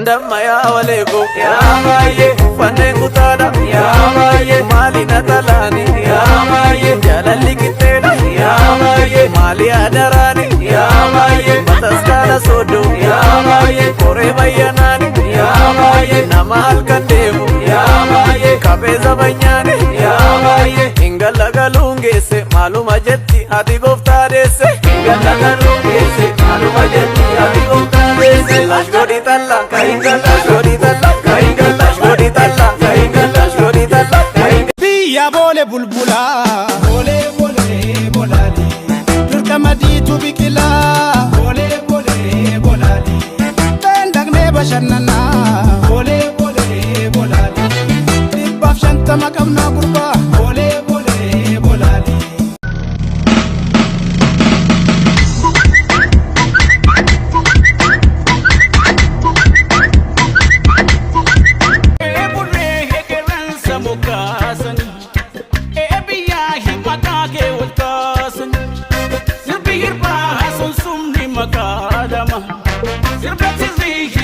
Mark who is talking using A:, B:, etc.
A: Damma yaa waleeko yaa baay'ee uffanneen kutaadha yaa baay'ee maali na talaani yaa baay'ee jaalalli qixxeedha yaa baay'ee maali adaraani yaa baay'ee bataskaana sooddo yaa baay'ee koree bayyanaani yaa baay'ee nama halkan deemu yaa baay'ee qabee zabanyaani yaa baay'ee hingalagaluun geesse maaluma jetti ati gooftaa deesse hingalagaluun geesse maaluma jetti ati gooftaa deesse lash godhi talla kahinga lash godhi talla kahinga lash godhi talla kahinga lash godhi talla kahinga.
B: Biyya boole bulbulaa. Boolee boolee bolaali. Dirqama diitu biqilaa. Boolee boolee bolaali. Beendaqnee bashannanaa. Boolee boolee bolaali. 150 qabnaa gurbaa. Boolee boolee bolaali.
C: Burree qeerransa moggaasan, biyyaa maqaa kee wal taasan, sirbi hirbaa sunsumni maqaa lama, sirba sirrii.